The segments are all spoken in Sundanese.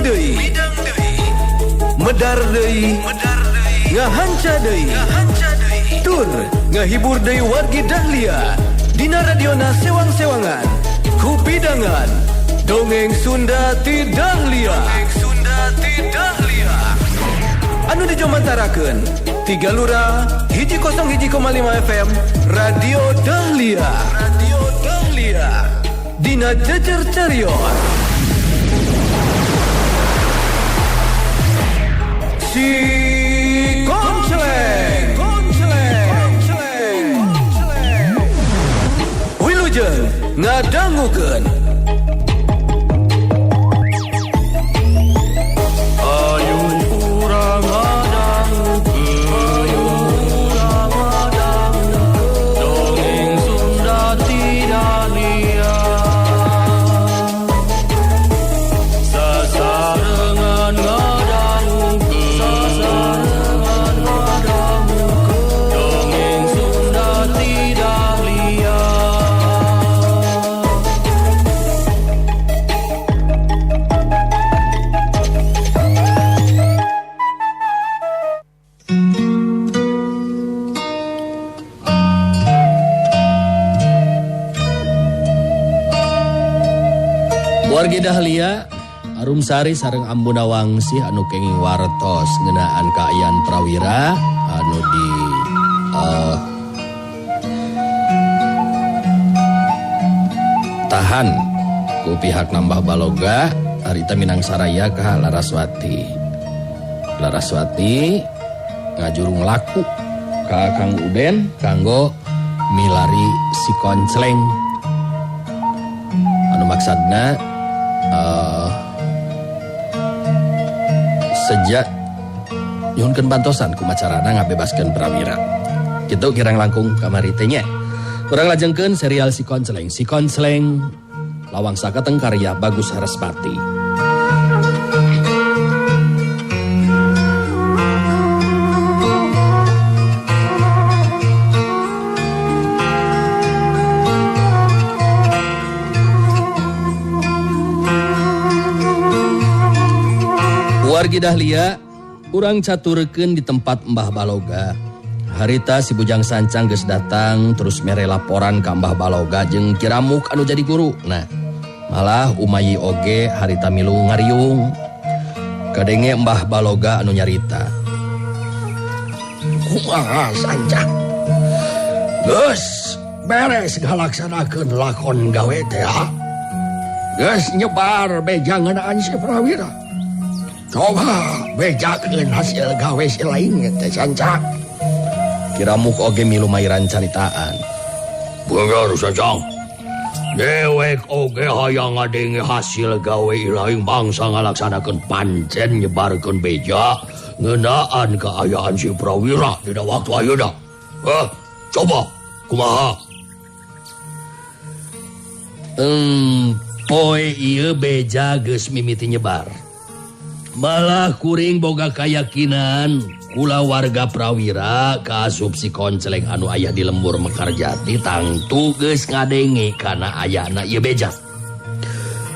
Midang deui. Medar deui. Ngahanca deui. Tur ngahibur deui wargi Dahlia. Dina radiona sewang-sewangan. Ku pidangan Dongeng Sunda ti Dahlia. Dongeng Sunda ti Dahlia. Anu dijomantarakeun ti Galura 101,5 FM Radio Dahlia. Radio Dahlia. Dina Jejer Carios. Si Koncleng. Koncleng. Wilujeng ngadangukeun. Ayo urang ngadangukeun, urang ngadangukeun dongeng Sunda ti Dahlia. Sasarengan ngadangukeun, sasarengan ngadangukeun dongeng Sunda ti Dahlia. Wargi Dahlia, Arumsari sareng Ambuna Wangsih anu kenging wartos ngeunaan kaayaan Prawira anu di tahan ku pihak Nambah Baloga harita Minang Saraya ka Laraswati. Laraswati ngajurung laku ka Kang Uden kanggo milari si Koncleng anu maksadna sejak nyuhunkeun bantosan kumacarana ngabebaskeun Prawira. Kitu kirang langkung kamari teh nya. Urang lajengkeun serial Si Koncleng. Si Koncleng Lawang Sakateng karya Bagus Harespati. Wargi Dahlia, urang caturkeun di tempat Mbah Baloga. Harita si Bujang Sancang geus datang terus mere laporan ka Mbah Baloga jeung Kiramuk anu jadi guru. Nah, malah Umayi oge harita milu ngariung. Kadenge Mbah Baloga anu nyarita. Kumaha Sancang? Geus beres ngalaksanakeun lakon gawe teh ha? Geus nyebar beja ngeunaan si Prawira. Coba bejakeun hasil gawe si lain teh Sancang. Kiramuk oge milu mairan caritaan. Bener Sancang. Dewek oge hayang ngadenge hasil gawe ilaing bangsa ngalaksanakeun pancen nyebarkeun beja ngeunaan kaayaan si Prawira dina waktu ayeuna. Coba kumaha? Poe ieu beja geus mimiti nyebar. Malah kuring boga kayakinan kula warga Prawira kaasup si Koncleng anu aya di lembur Mekarjati tangtu geus ngadenge kana ayana ieu beja.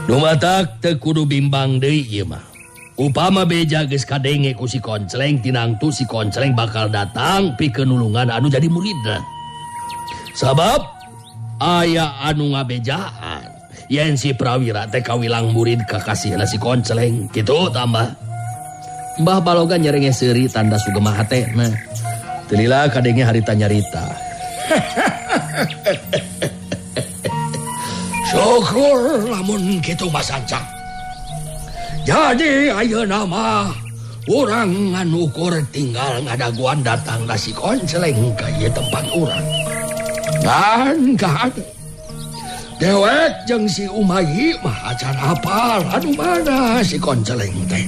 Nu matak teu kudu bimbang deui ieu mah. Upama beja geus kadenge ku si Koncleng tinangtu si Koncleng bakal datang pikeun nulungan anu jadi muridna. Sabab aya anu ngabejaan yen si Prawira teh kawilang murid kakasihna si Koncleng kitu tambah. Mbah Baloga nyerenge seuri tanda sugema hatena. Teu lila kadenge harita nyarita. Syukur lamun kitu Mas Sancang. Jadi ayeuna mah urang ngan ukur tinggal ngadaguan datang na si Koncleng ka ieu tempat urang. Dan ka dewek jeung si Umayi mah acan apal anu mana si Koncleng teh.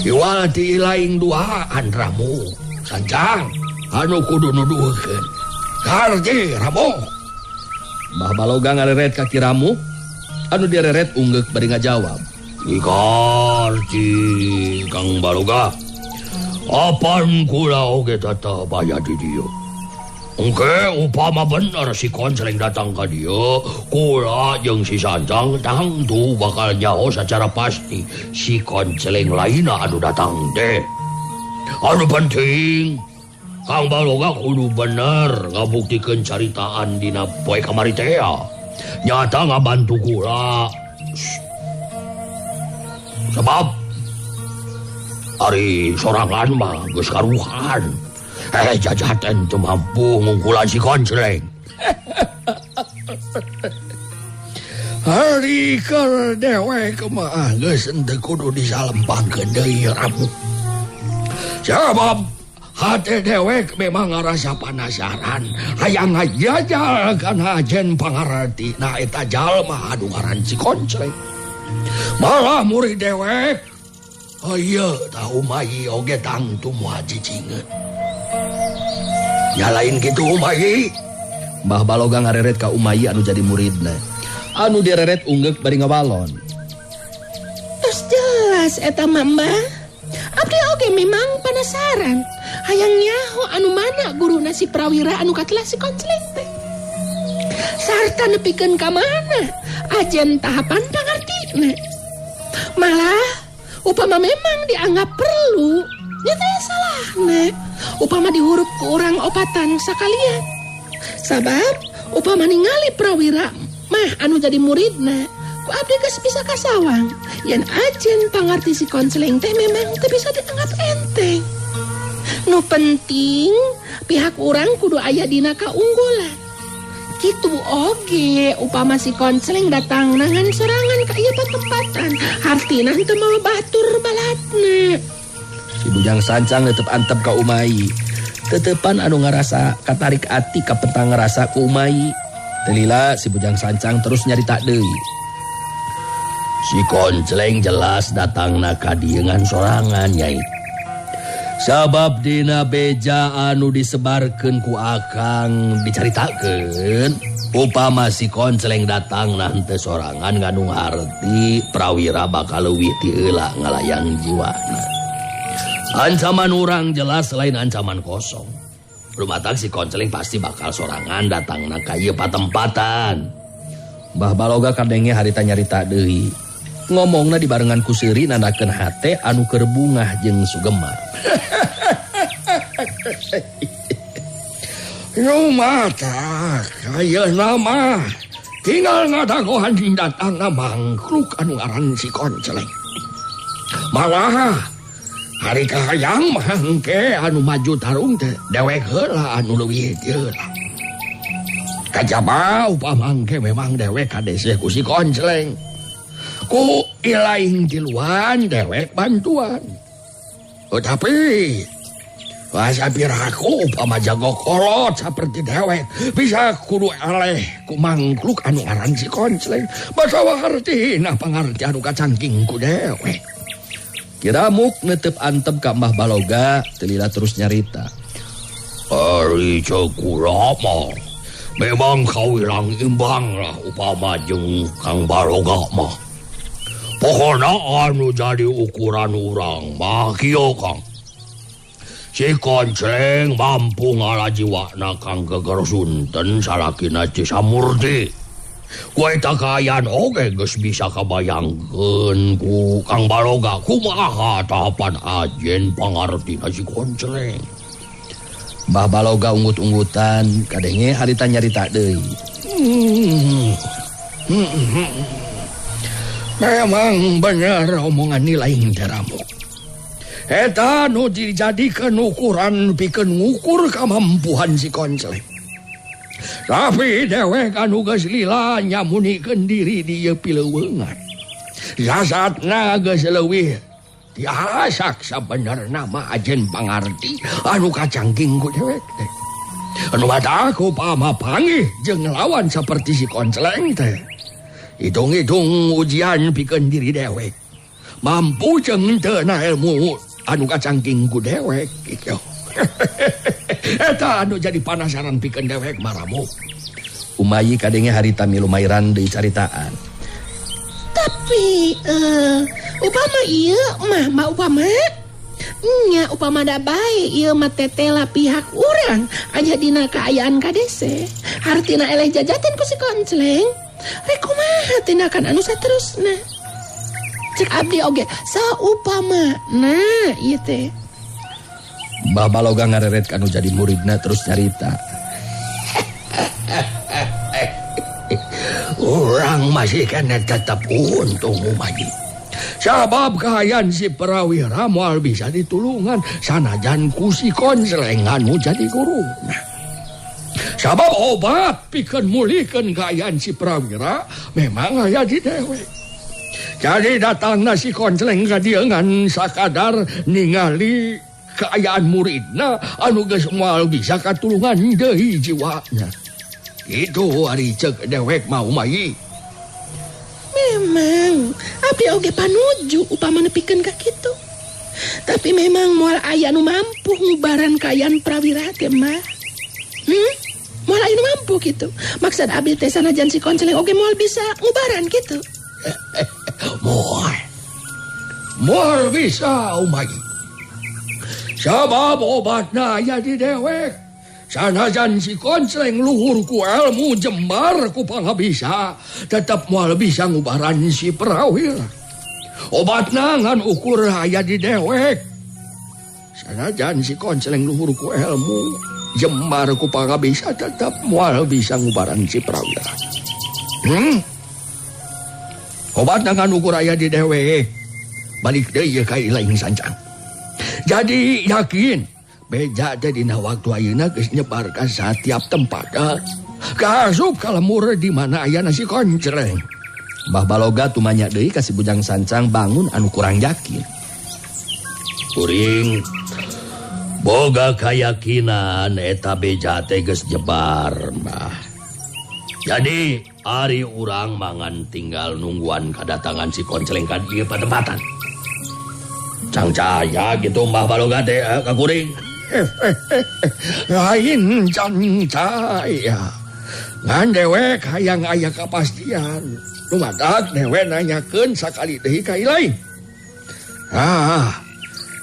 Iwal ti ilaing duaan Ramu Sancang anu kudu nuduhkeun. Karji Ramu. Mbah Baloga ngareret ka Ki Ramu anu direret unggeuk bari ngajawab. Karji Kang Baloga. Apan kula oge tetep aya di dieu. Engke upama bener si Konceleng datang ka dieu, kula jeung si Sancang tangtu bakal nyaho secara pasti si Konceleng lainna anu datang teh. Anu penting Kang Baloga kudu bener ngabuktikeun caritaan dina poe kamari teh. Nyata ngabantu kula. Sebab ari sorangan mah geus karuhan. Jajaten teu mampu ngungkulan si Konceleng. Hari keur dewek mah geus henteu kudu disalempangkeun deui ramu. Sebab hate dewek memang ngarasa panasaran, hayang ngajajal kana ajen pangarti na eta jalma anu ngaran si Konceleng. Malah murid dewek, ieu tah Umayi oge tangtu moal cicingeun. Nyalain gitu Umayi. Mbah Baloga ngareret ka Umayi anu jadi muridna. Anu direret unggeuk bari ngawalon. Tos jelas eta mah Mbah. Abdi oge memang penasaran. Hayang nyaho anu mana guruna si Prawira anu katelah si Konceleng teh. Sarta nepikeun ka mana ajen tahapan pangartina. Malah upama memang dianggap perlu, nya teh salahna. Upama dihurup ku urang opatan sakalian. Sabab upama ningali Prawira mah anu jadi muridna, ku abdi geus bisa kasawang yen ajen pangarti si Konceleng teh memang teu bisa dianggap enteng. Nu penting pihak urang kudu aya dina kaunggulan. Kitu oge upama si Konceleng datang nangan sorangan ka ieu patempatan, hartina teu mawa batur balatna. Si Bujang Sancang tetep antep ka Umayi. Tetepan anu ngarasa katarik ati kapentang ngarasa ku Umayi. Telila si Bujang Sancang terus nyarita deui. Si Konceleng jelas datangna ka dieu ngan sorangan nyai. Sabab dina beja anu disebarkeun ku akang dicaritakeun, upama si Konceleng datangna henteu sorangan ngandung harti Prawira bakal leuwih ti heula ngalayang jiwana. Ancaman urang jelas lain ancaman kosong. Lumatak si Konceleng pasti bakal sorangan datangna ka ieu patempatan. Mbah Baloga kadenge harita nyarita deui. Ngomongna dibarengan ku seuri nandakeun hate anu keur bungah jeung sugema. Lumatak ayeuna mah tinggal ngadagohan datangna mangkluk anu ngaran si Konceleng. Malah hari kahayang mah engke anu maju tarung teh dewek heula anu leuwih heula. Kajaba upama engke memang dewek kadeseh ku si Konceleng. Ku ilaing tiluan dewek bantuan. Tetapi asa piraku upama jago kolot saperti dewek bisa kudu eleh ku mangkluk anu ngaran si Konceleng. Basawa hartina pangarti anu kacangking ku dewek. Kiramuk netep antep ka Mbah Baloga, telila terus nyarita. Ari ceuk kula mah memang kawilang imbang lah upama jeung Kang Baloga mah. Pokona anu jadi ukuran urang mah kieu Kang. Si Konceleng mampu ngalajiwana Kang Geger Sunten salakina Cisamurti. Ku eta kaayaan oge geus bisa kabayangkeun ku Kang Baloga kumaha tahapan ajen pangartina si Konceleng. Mbah Baloga unggut-unggutan kadenge harita nyarita deui. Memang bener omongan nilai teramu. Eta nu dijadikeun ukuran pikeun ngukur kamampuhan si Konceleng. Tapi dewek anu geus lila nyamunikeun diri di ieu pileuweungan. Jasatna geus leuwih diasak sabenerna mah ajen pangarti anu kacangking ku dewek teh. Anu matak upama panggih jeung lawan saperti si Konceleng teh. Hitung-hitung ujian pikeun diri dewek. Mampu jeung teu na ilmu anu kacangking ku dewek kitu. Eta anu jadi panasaran pikeun dewek maramu. Umayi kadenge harita milumairan deui caritaan. Tapi upama ieu mah upama Nya upama da bae ieu mah tetela pihak urang aya dina kaayaan kadese. Hartina eleh jajaten ku si Koncleng. Rek kumaha tindakan anu saterusna? Cek abdi oge saupama nah ieu teh. Mbah Baloga ngareret kanu jadi muridna terus nyarita. Urang masih kena tetap untung Umayi. Sabab kahayan si Prawira moal bisa ditulungan sanajan ku si Koncleng anu jadi guruna. Sabab obat pikeun mulihkeun kaayaan si Prawira memang aya di dewek. Jadi datangna si Koncleng ka dieu ngan sakadar ningali kaayaan muridna anu geus moal bisa katulungan deui jiwana. Itu ari cek dewek mah Umayi. Memang abdi oge panuju upama nepikeun ka kitu. Tapi memang moal aya nu mampu ngubaran kaayaan Prawira teh mah. Moal aya nu mampu kitu. Maksud abdi teh sanajan si Koncleng oge moal bisa ngubaran kitu. Moal. Moal bisa Umayi. Sabab obatna aya di dewek. Sanajan si Koncleng luhur ku ilmu jembar ku pangabisa, tetep moal bisa ngubaran si Prawira. Obatna ngan ukur aya di dewek. Sanajan si Koncleng luhur ku ilmu jembar ku pangabisa, tetep moal bisa ngubaran si Prawira. Obatna ngan ukur aya di dewek. Balik deui ka Ilaing Sancang. Jadi yakin beja teh dina waktu ayeuna geus nyebar ka satiap tempat. Kaasup ka lemur di mana aya nasi Koncleng. Mbah Baloga tumanya deui ka si Bujang Sancang bangun anu kurang yakin. Kuring boga kayakinan eta beja teh geus nyebar, Mbah. Jadi ari urang mangan tinggal nungguan kadatangan si Koncleng ka dieu patempatan. Cang caya gitu Mbah Baloga teh ka kuring. Lain cang caya. Ngan dewek hayang aya kapastian. Lumadak dewek nanyakeun sakali deui ka Ilaing.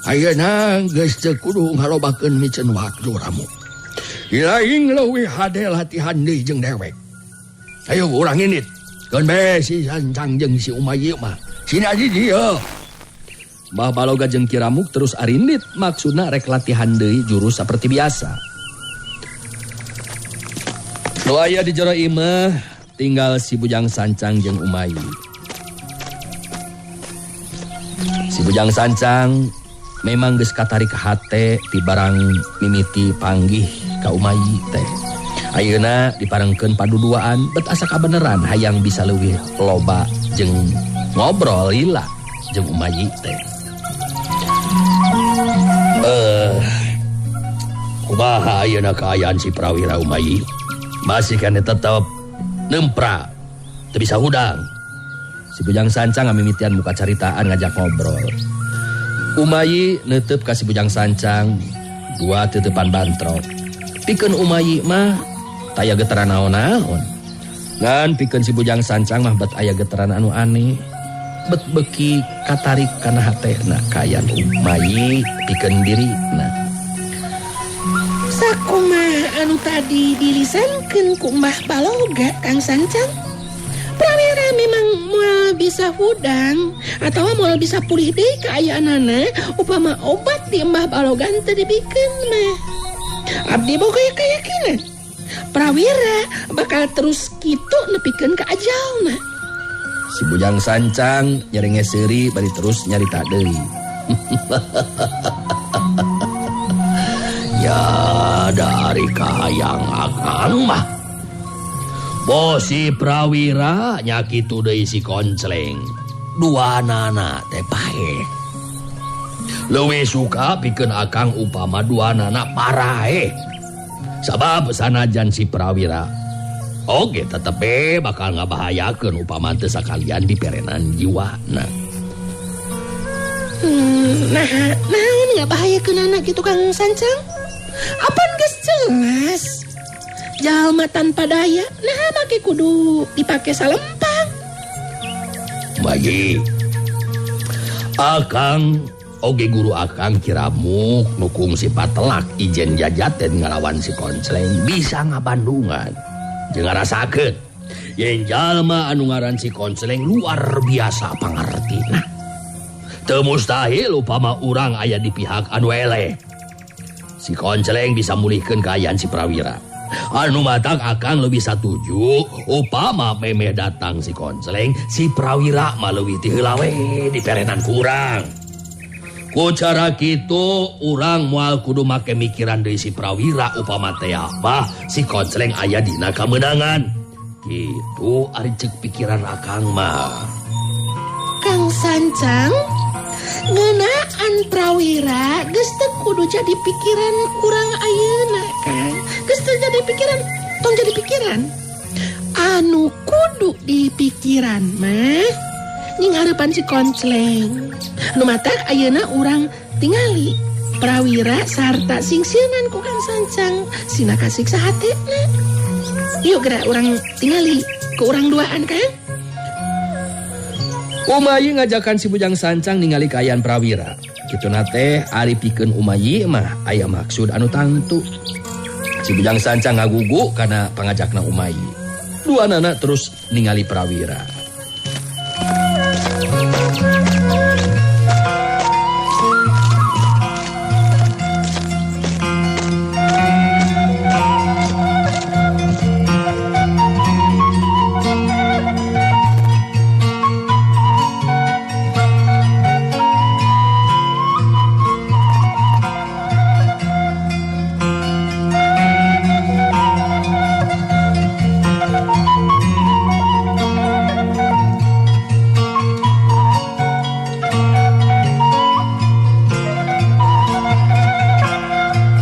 Ayeuna geus teu kudu ngalobakeun miceun waktu ramu. Ilaing leuwih hade latihan deui jeung dewek. Ayo urang indit. Keun bae si Sancang jeung si Umayi mah. Sini aja dieu. Mbah Baloga jeung Ki Ramuk terus arindit maksudna rek latihan deui jurus saperti biasa. Nu aya di jero imah tinggal si Bujang Sancang jeung Umayi. Si Bujang Sancang memang geus katarik hate ti barang mimiti panggih ka Umayi teh. Ayeuna diparengkeun paduduaan bet asa kabeneran hayang bisa leuwih loba jeung ngobrol lila jeung Umayi teh. Kumaha ayeuna kaayaan si Prawira Umayi? Masih kene tetep nempra, teu bisa hudang. Si Bujang Sancang ngamimitian muka caritaan ngajak ngobrol. Umayi neuteup ka si Bujang Sancang, dua teuteupan bantrok. Pikeun Umayi mah taya getaran naon-naon. Ngan pikeun si Bujang Sancang mah bet aya getaran anu aneh. Bet beki katarik kana hatena kaayaan Umayi pikeun dirina. Sakumaha anu tadi dilisankeun ku Mbah Baloga Kang Sancang? Prawira memang moal bisa hudang atawa moal bisa pulih deui kaayaanana upama obat di Mbah Baloga teu dibikeun mah. Abdi boga keyakinan Prawira bakal terus kitu nepikeun ka ajalna. Si Bujang Sancang nyerenge seuri bari terus nyarita deui. Ya dari kahayang akang mah. Bosi Prawira nya kitu deui si Koncleng. Duanana teh paeh. Leuwih suka pikeun akang upama duanana paraeh. Sabab sanajan si Prawira oge tetep be bakal ngabahayakeun upama teu sakalian diperenan jiwana. Nah, naon ngabahayakeunana kitu Kang Sancang? Apan geus jelas. Jalma tanpa daya, nah make kudu dipake salempang. Bagi akang Oge guru akang Kiramuk nu kungsi patelak ijen jajaten ngalawan si Koncleng bisa ngabandungan. Jeung ngarasakeun yen jalma anu ngaran si Koncleng luar biasa pangartina. Teu mustahil upama urang aya di pihak anu eleh. Si Koncleng bisa mulihkeun kaayaan si Prawira. Anu matak akang leuwih satuju upama memeh datang si Koncleng, si Prawira mah leuwih ti heula we diperenan ku urang. Ku cara kitu urang moal kudu make mikiran deui si Prawira upama teh mah si Koncleng aya dina kamenangan. Kitu ari ceuk pikiran akang mah. Kang Sancang, ngeunaan Prawira geus teu kudu jadi pikiran urang ayeuna, Kang. Geus teu jadi pikiran, tong jadi pikiran. Anu kudu dipikiran mah nying hareupan si Koncleng. Nu matak ayeuna urang tingali Prawira sarta singsieunan ku Kang Sancang sina kasiksa hatena. Yuk gerak urang tingali ku urang duaan, Kang. Umayi ngajakan si Bujang Sancang ningali kaayaan Prawira. Kituna teh ari pikeun Umayi mah aya maksud anu tangtu. Si Bujang Sancang ngagugu kana pangajakna Umayi. Duanana terus ningali Prawira.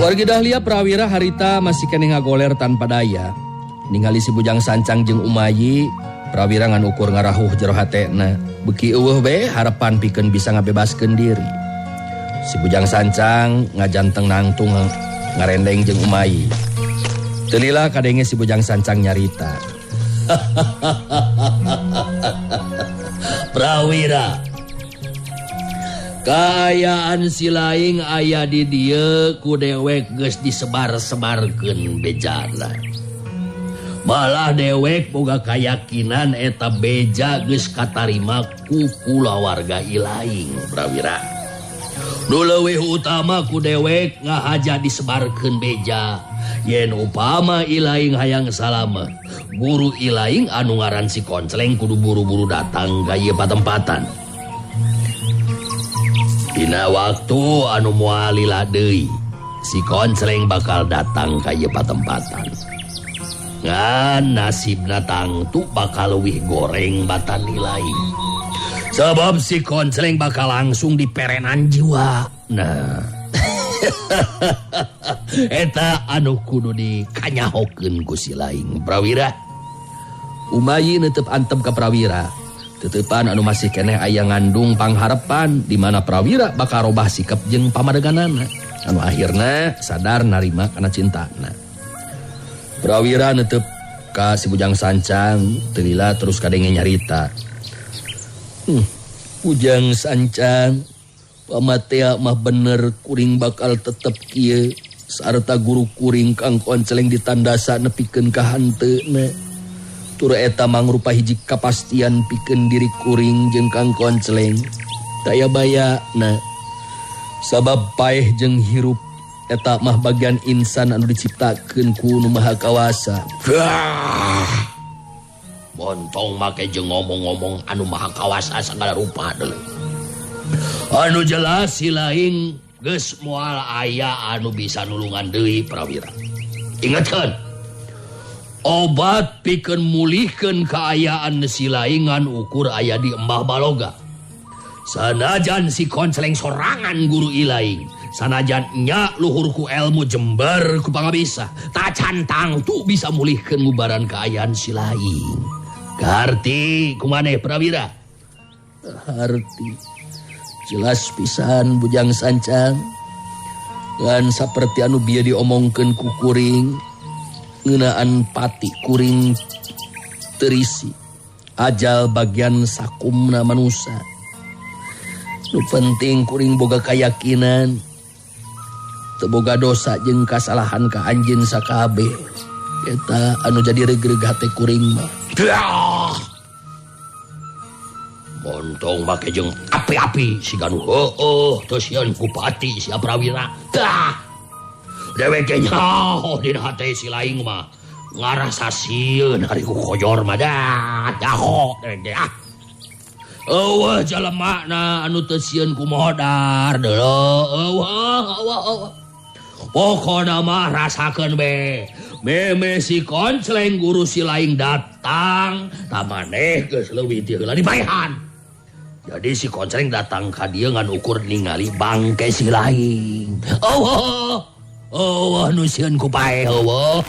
Wargi Dahlia Prawira harita masih keneh ngagoler tanpa daya. Ningali si Bujang Sancang jeung Umayi, Prawira ngan ukur ngarahuh jero hatena. Beuki eueuh we harapan pikeun bisa ngabebaskeun diri. Si Bujang Sancang ngajanteng nangtung ngarendeng jeung Umayi. Teu lila kadenge si Bujang Sancang nyarita. Prawira, kaayaan si laing aya di dieu ku dewek geus disebar-sebarkeun bejana. Malah dewek boga kayakinan eta beja geus katarima ku kulawarga ilaing, Prawira. Nu leuwih utama ku dewek ngahaja disebarkeun beja. Yen upama ilaing hayang salamet, guru ilaing anu ngaran si Koncleng kudu buru-buru datang ka ieu patempatan. Dina waktu anu moal lila deui, si Koncleng bakal datang ka ieu patempatan. Ngan nasibna tangtu bakal leuwih goreng batan ilaing. Sebab si Koncleng bakal langsung diperenan jiwa. Nah, eta anu kudu dikanyahokeun ku si laing, Prawira. Umayi neuteup antep ka Prawira. Tetepan anu masih keneh aya ngandung pangharepan di mana Prawira bakal robah sikap jeung pamadeganana. Anu akhirna sadar narima kana cintana. Prawira neuteup ka si Bujang Sancang, teu lila terus kadenge nyarita. Bujang Sancang, pamatea mah bener kuring bakal tetep kieu sarta guru kuring Kang Koncleng ditandasa nepikeun ka hanteuna. Tur eta mangrupa hiji kapastian pikeun diri kuring jeung Kang Koncleng. Taya bayana. Sabab paeh jeung hirup eta mah bagian insan anu diciptakeun ku Nu Maha Kawasa. Montong make jeung ngomong-ngomong anu Maha Kawasa sagala rupa deui. Anu jelas si laing geus moal aya anu bisa nulungan deui Prawira. Ingatkeun, obat pikeun mulihkeun kaayaan si laingan ukur aya di Embah Baloga. Sanajan si Koncleng sorangan guru ilaing, sanajan nya luhurku ilmu jember ku pangabisa, tacan tangtu bisa mulihkeun ngubaran kaayaan si laing. Karti kumaneh Prawira? Harti jelas pisan Bujang Sancang. Ngan saperti anu bieu diomongkeun ku kuring ngeunaan pati kuring terisi ajal bagian sakumna manusa. Nu penting kuring boga kayakinan. Teu boga dosa jeung kasalahan ka anjeun sakabeh. Eta anu jadi regreg hate kuring mah. Montong make jeung api-api siga nu heueuh teu sieun ku pati si Prawira. Tah. Dewek ge nyaho dina hate si laing mah. Ngarasa sieun ari ku kojor mah dah. Daho dewek ge ah. Eueuh jelema na anu teu sieun ku modar deuleu eueuh eueuh. Pokona mah rasakeun be. Meme si Koncleng guru si laing datang, tah maneh geus leuwih ti heula dipaehan. Jadi si Koncleng datang ka dieu ngan ukur ningali bangke si laing. Eueuh eueuh nu sieun ku paeh eueuh.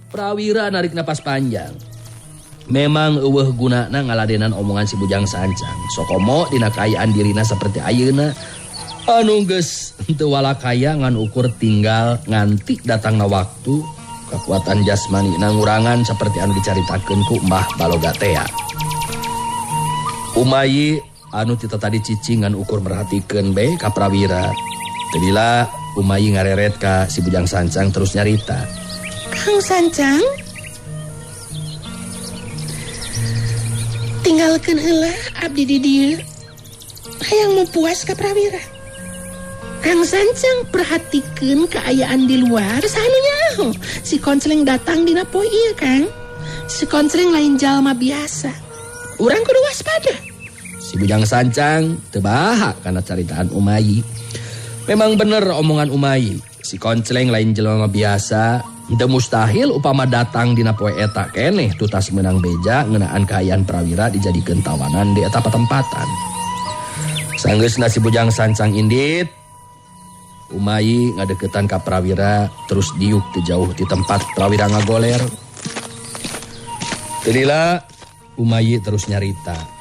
Prawira narik napas panjang. Memang eueuh gunana ngaladenan omongan si Bujang Sancang. Sokomo dina kaayaan dirina seperti ayeuna anu geus teu walakaya ngan ukur tinggal nganti datangna waktu kekuatan jasmani ngurangan seperti anu dicaritakeun ku Mbah Baloga tea. Umayi anu tita tadi cicing ngan ukur merhatikeun be ka Prawira. Teu lila Umayi ngareret ka si Bujang Sancang terus nyarita. Kang Sancang, tinggalkeun heula abdi di dieu. Hayang mau puas ka Prawira. Kang Sancang perhatikeun kaayaan di luar saha nu nyaho. Si Koncleng datang dina poe ieu, Kang. Si Koncleng lain jalma biasa. Urang kudu waspada. Si Bujang Sancang teu baha kana caritaan Umayi. Memang bener omongan Umayi. Si Koncleng lain jelema biasa. Teu mustahil upama datang dina poe eta keneh tutas meunang beja ngeunaan kaayaan Prawira dijadikeun tawanan di eta patempatan. Sanggeusna si Bujang Sancang indit, Umayi ngadeukeutan ka Prawira terus diuk teu jauh ti tempat Prawira ngagoler. Teu lila Umayi terus nyarita.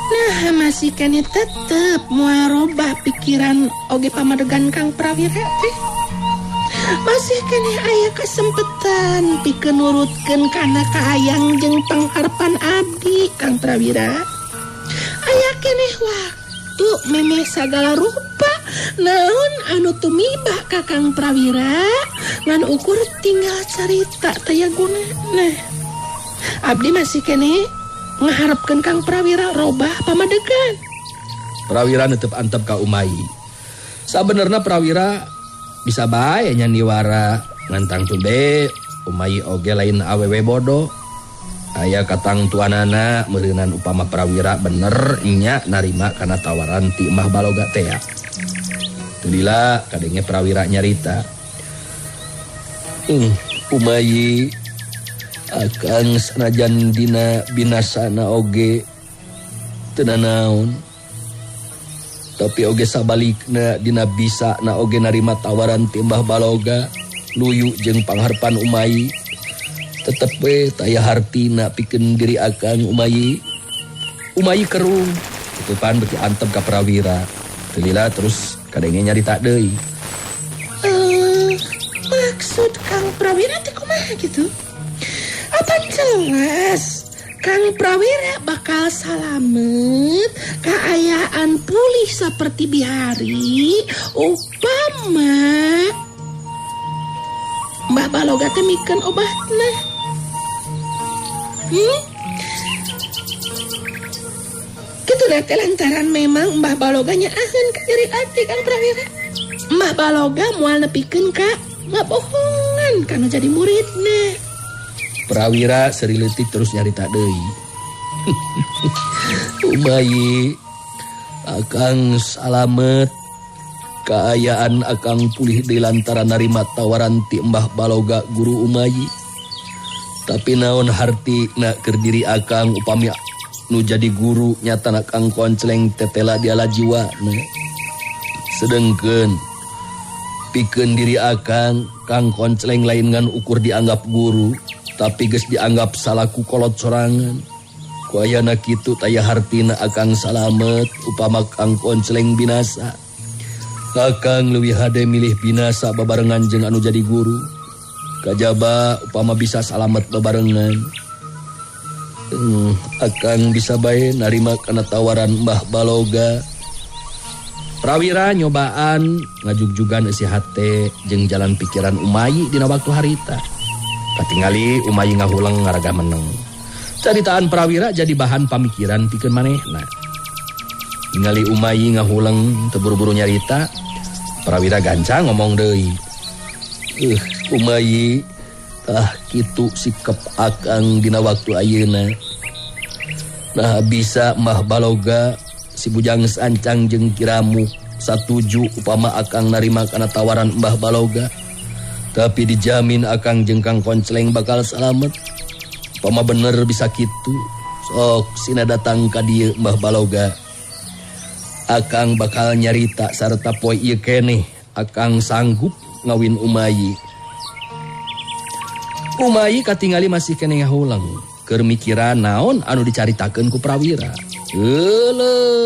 Nah, masih keneh tetep moal robah pikiran oge pamadegan Kang Prawira teh. Masih keneh aya kasempetan pikeun nurutkeun kana kahayang jeung pangharpan abdi Kang Prawira. Aya keneh waktu memeh sagala rupa naon anu tumibah ka Kang Prawira ngan ukur tinggal carita taya gunana. Abdi masih keneh ngaharepkeun Kang Prawira robah pamadegan. Prawira netep antep ka Umayi. Sabenerna Prawira bisa bae nyandiwara ngantang tube Umayi oge lain awewe bodoh. Aya katang tuanana meureunan upama Prawira bener nya narima kana tawaran ti Mbah Baloga tea. Teu lila kadenge Prawira nyarita. Umayi akang sanajan dina binasana oge teu nanaon. Tapi oge sabalikna dina bisa na oge narima tawaran ti Mbah Baloga luyu jeung pangharpan Umayi. Tetep we taya hartina pikeun diri akang Umayi. Umayi kerung tutupan beuki antep ka Prawira. Teu lila terus kadenge nyarita deui. Maksud Kang Prawira teh kumaha gitu? Apa jelas Kang Prawira bakal salamet kaayaan pulih seperti bihari upama Mbah Baloga teh mikeun obatna. Kitu teh lantaran memang Mbah Baloga nyaaheun ka nyeri ati Kang Prawira. Mbah Baloga moal nepikeun ka ngabohongan kana jadi muridna. Prawira seri leutik terus nyarita deui. Umayi, akang salamet kaayaan akang pulih deui lantaran narima tawaran ti Mbah Baloga guru Umayi. Tapi naon hartina keur diri akang upami nu jadi guru nyatana Kang Koncleng tetela diala jiwana. Sedengkeun pikeun diri akang Kang Koncleng lain ngan ukur dianggap guru, tapi geus dianggap salaku kolot sorangan. Ku ayana kitu taya hartina akang salamet upama Kang Koncleng binasa. Akang leuwih hade milih binasa babarengan jeung anu jadi guru. Kajaba upama bisa salamet babarengan. Akang bisa bae narima kana tawaran Mbah Baloga. Prawira nyobaan ngajugjugan eusi hate jeung jalan pikiran Umayi dina waktu harita. Katingali Umayi ngahuleng ngaraga meneng. Caritaan Prawira jadi bahan pamikiran pikeun manehna. Ningali Umayi ngahuleng teu buru-buru nyarita, Prawira gancang ngomong deui. Umayi, tah kitu sikap akang dina waktu ayeuna. Nah bisa Mbah Baloga si Bujang Sancang jeung Kiramu satuju upama akang narima kana tawaran Mbah Baloga. Tapi dijamin akang jeung Kang Koncleng bakal salamet. Upama bener bisa kitu, sok sina datang ka dieu Mbah Baloga. Akang bakal nyarita sarta poe ieu keneh akang sanggup ngawin Umayi. Umayi katingali masih keneh ngahuleng keur mikiran naon anu dicaritakeun ku Prawira. Euleuh,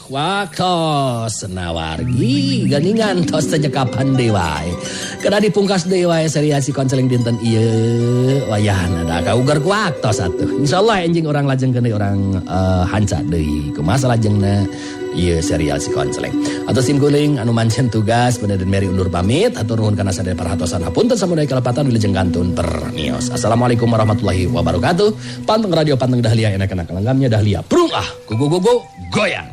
waktos nawargi ganingan tos teh nyekapan deui wae. Kedah dipungkas deui wae serial si Konseling dinten ieu wayahna da kaugar ku waktos atuh. Insyaallah enjing urang lajengkeun deui urang hanca deui kumaha salajengna ieu serial si Konseling. Atau sim kuring anu mancen tugas Benda dan Mary undur pamit atur nuhun kana sadaya perhatosan hapunten samudaya kalepatan wilujeng kantun permios. Assalamualaikum warahmatullahi wabarakatuh. Panteng radio panteng Dahlia enak-enak lenggamnya Dahlia. Prung ah, go go go go goyang.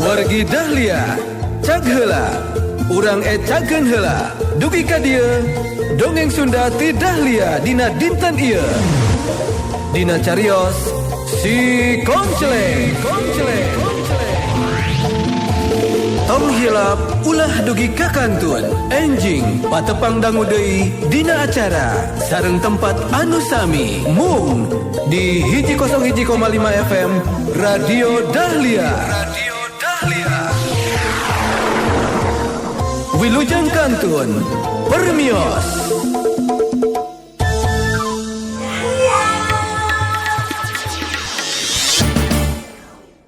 Wargi Dahlia, cag heula. Urang ecakeun heula. Dugi ka dieu, dongeng Sunda ti Dahlia dina dinten ieu. Dina carios si Konceleng. Konceleng. Tong hilap ulah dugi ka kantun. Enjing patepang dangu deui dina acara sareng tempat anu sami mung di 101,5 FM Radio Dahlia. Radio Dahlia. Wilujeng kantun permios.